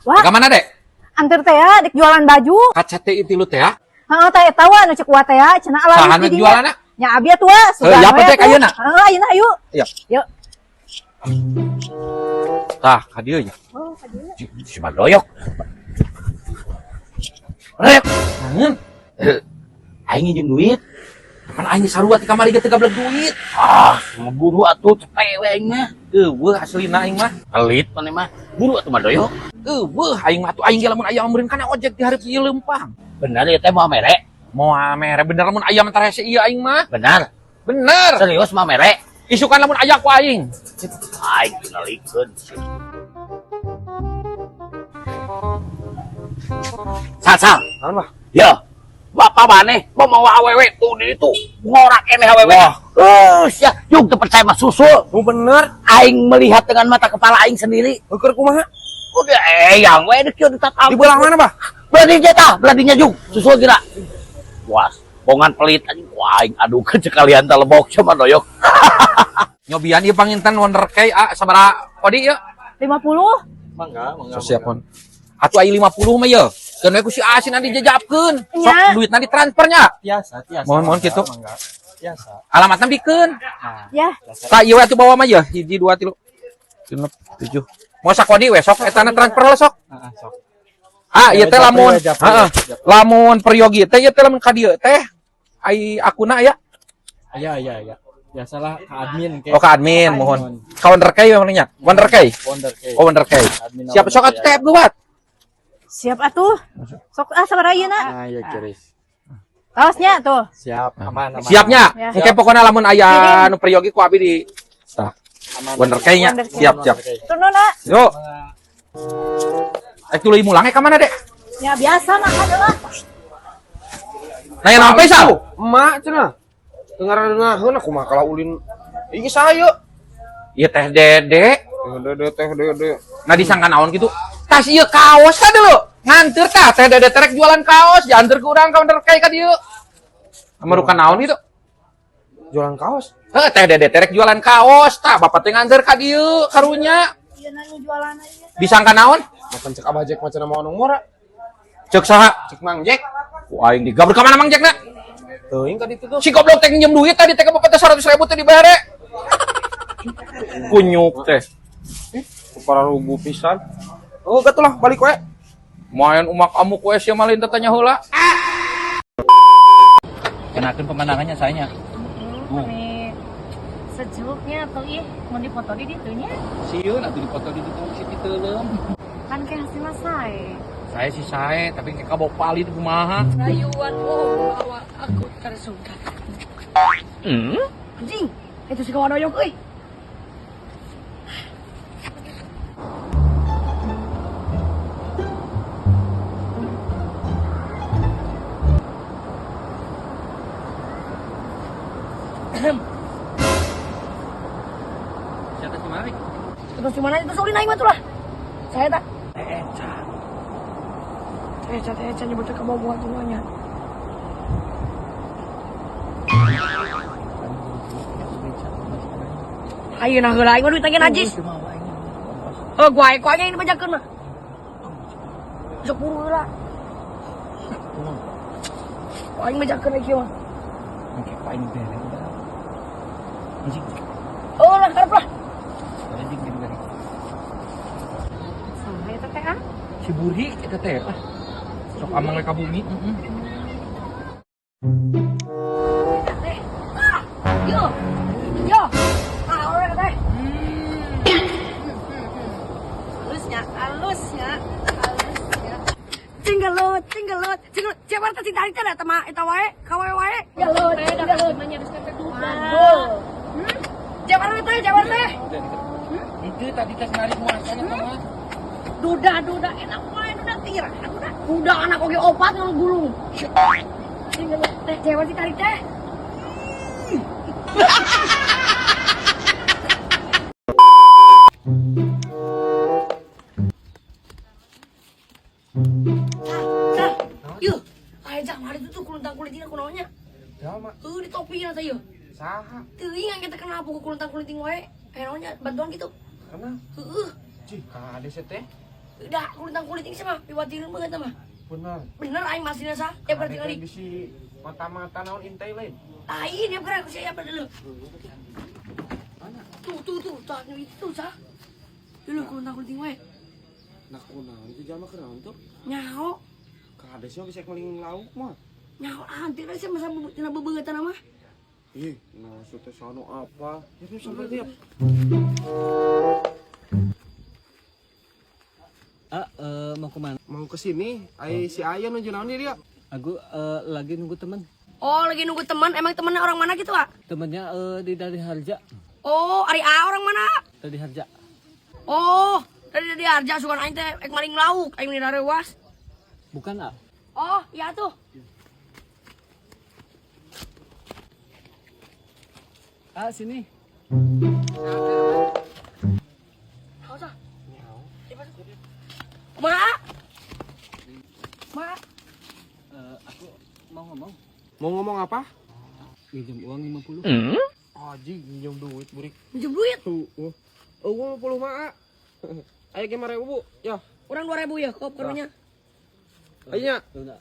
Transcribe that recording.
Wah. Ka mana, Dek? Anter teh ya, dek jualan baju. Ka CTI tilu teh ya. Heeh, teh eta wa nu cek wa teh ya, cenah ala Sahan we jualanna? Nya abi atuh wa, sugan ya, apa we teh atuh. ayeuna? Heeh, ayeuna ayo. Iya. Yuk. Tah, ka dieu nya. Oh, ka dieu. Si Madoyok. Rep. Naon? Aing nginjem duit. Pan aing sarua ti kamari ge teu gablek duit. Ah, buru atuh cepet we aing mah. Eueuh aslina aing mah. Pelit maneh mah. Buru atuh Madoyok. Eueuh aing mah atuh aing ge lamun aya meureun kana ojek di hareup ieu leumpang. Benar ya teh mau mere? Moal mere bener lamun aya mah tarese ieu aing mah. Benar. Bener. Serius mau mere? Isukan lamun aya ku aing. Aing tingalikeun. Sal, sal. Naon, Bah? Ya. Bapak maneh mau mau awewe tuh di itu ngorak keneh awewe. Wah. Terus ya, yuk teu percaya mah susul. Oh bener. Aing melihat dengan mata kepala aing sendiri. Eueuh kumaha? Udah eyang we deuk kieu ditatap. Di belah mana, Bah? Beladinya tah, beladinya jung. Susul kira. Was, bongan pelit anjing ku aing adukeun sekalian tah lebok sama doyok. Nyobian ieu panginten Wonder K ah sabaraha kodi ieu? 50. Mangga, mangga. So, siap pon. Atuh aya 50 mah ye. Keun we ku si Asin nanti jajapkeun. Sok Nya. duitna ditransfernya. Biasa, biasa. Mohon, mohon, mangga, gitu. Mangga. Biasa. Alamatna bikeun. Nah, Ya. biasa. Tah ieu we atuh bawa mah ye. 1 2 3 6 7. Mau sakodi we sok etana transfer lah sok. Heeh, sok. Ah, ieu teh Japri lamun we, japri heeh. we, japri. Lamun peryogi teh ieu teh lamun ka dieu teh ai akuna aya. Iya, iya, iya. Biasalah ke admin ke. Oh ka admin mohon. Ka Wonder K memang nya. Wonder K. Wonder K. Oh Wonder K. Admin Siap Wonder sok K, atuh teh ya. buat. Siap atuh. Sok ah sabaraha ayeuna? Nah, iya kiris. Kaosnya tuh. Siap, aman, aman. Siapnya. Ya. Engke pokona lamun aya nu peryogi ku abi di tah Aman. Wonder K nya. Wonder K. Siap, siap. Wonder K. Turun ah. Yuk. Eh tuluy mulang ka mana, Dek? Ya biasa makan lah. Nanya naon pe sal? Emak cenah. Teu ngaraneunaheun aku mah kalah ulin. Iki saya. Ieu teh Dede. Teh dede, teh dede. Nah disangka naon gitu. Tas ieu kaos ka dulu. Nganteur tah teh Dede terek jualan kaos, dianteur ke urang ka Wonder K ka dieu. Amarukan naon gitu. Jualan kaos. Heuh teh Dede terek jualan kaos tah bapak teh nganteur ka dieu karunya. Ieu na nu jualan ieu. Disangka naon? Makan cek Abah Jack macam nama anu mora. Cek saha? Cek Mang Jack. Ku aing digabrek ka mana Mang Jackna? Teuing ka ditu tuh. Si goblok teh nginjem duit tadi teh ka bapak teh 100 ribu teh dibere. Kunyuk teh. Para rugu pisan. Oh, gatuh lah balik we. Main umak amuk we sia mah lain teh tanya heula. Kenakeun pemandangannya sayanya. Ini sejuknya tuh ih mau dipoto di ditu nya. Sieun atuh dipoto di ditu si piteuleum. Kan kayak hasilnya sae. Saya sih sae, tapi kayak kabok palit kumaha. Rayuan oh bawa aku tersungkan. Anjing, itu si kawan doyok euy. Siapa sih mari? Terus gimana itu ulin aing mah tuh lah. Saya tak. Eca. Eca teh eca nyebutnya ke bawah semuanya. Ayeuna heula aing mah duit aing najis. Oh, gua aing aing dibejakeun mah. Sok buru heula. Gua aing bejakeun ieu mah. Oke, pak ini bere. Anjing, Oh, lah karep lah. anjing dibere. Saha eta teh ah? Si Burhi eta teh lah. Sok amang ka bumi, heeh. Teh. Ah, yo. Yo. Ah, orang teh. Halusnya, halusnya, halusnya. Cinggelut, cinggelut, cinggelut. Siapa teh cing tarik teh eta mah eta wae, ka wae wae. Gelut, gelut. Mantul. Jabar teh, jabar teh. Itu tadi tes narik muasanya sama. Duda, duda enak wae duda tira. Duda. Duda anak oge opat ngegulung. Cinggelut teh, jabar sih tarik teh. Tah, yuk. Ayo jangan hari itu tuh kulintang kulinting aku naonnya. Ya, Mak. Di topi na teh yeuh. Saha? Teuing yang kita kenapa ku kulintang kulinting wae. Aya naonnya bantuan gitu. Kenapa? Heeh. Cih, kade teh. Udah kulitang kulit ini sama piwatireun banget mah. Bener. Bener aing masih sah. Ya berarti kali. Bisi mata-mata naon intai lain. Lain ya gerak saya apa dulu. Tuh tuh tuh, tuh nu itu sah. Dulu kulitang kulit wae. Nah kunaon itu jalma kunaon tuh? Nyaho, Kades mah bisa maling lauk mah. nyaho antir sih masa tina bebeungetan mah. Ih, nah teh sono apa? Ya tuh sampai dia. Ah, mau kemana? Mau ke sini, ai si Aya nuju naon dia? Aku lagi nunggu temen. Oh, lagi nunggu teman. Emang temennya orang mana gitu, Pak? Temennya di dari Harja. Oh, ari A orang mana? Dari Harja. Oh, tadi dari Harja sugan aing teh ek maling lauk, aing di darewas. Bukan, ah. Oh, iya tuh. Ah, sini. Enggak usah. Kumaha? Kumaha? Aku mau ngomong. Mau ngomong apa? Minjem uang 50. Aji minjem duit burik. Minjem duit. Tuh, oh. Oh, gua 50 mah. Ayo ke 5.000, Bu. Ya, Orang 2000 ya, kop karunya. ayo nya. Udah.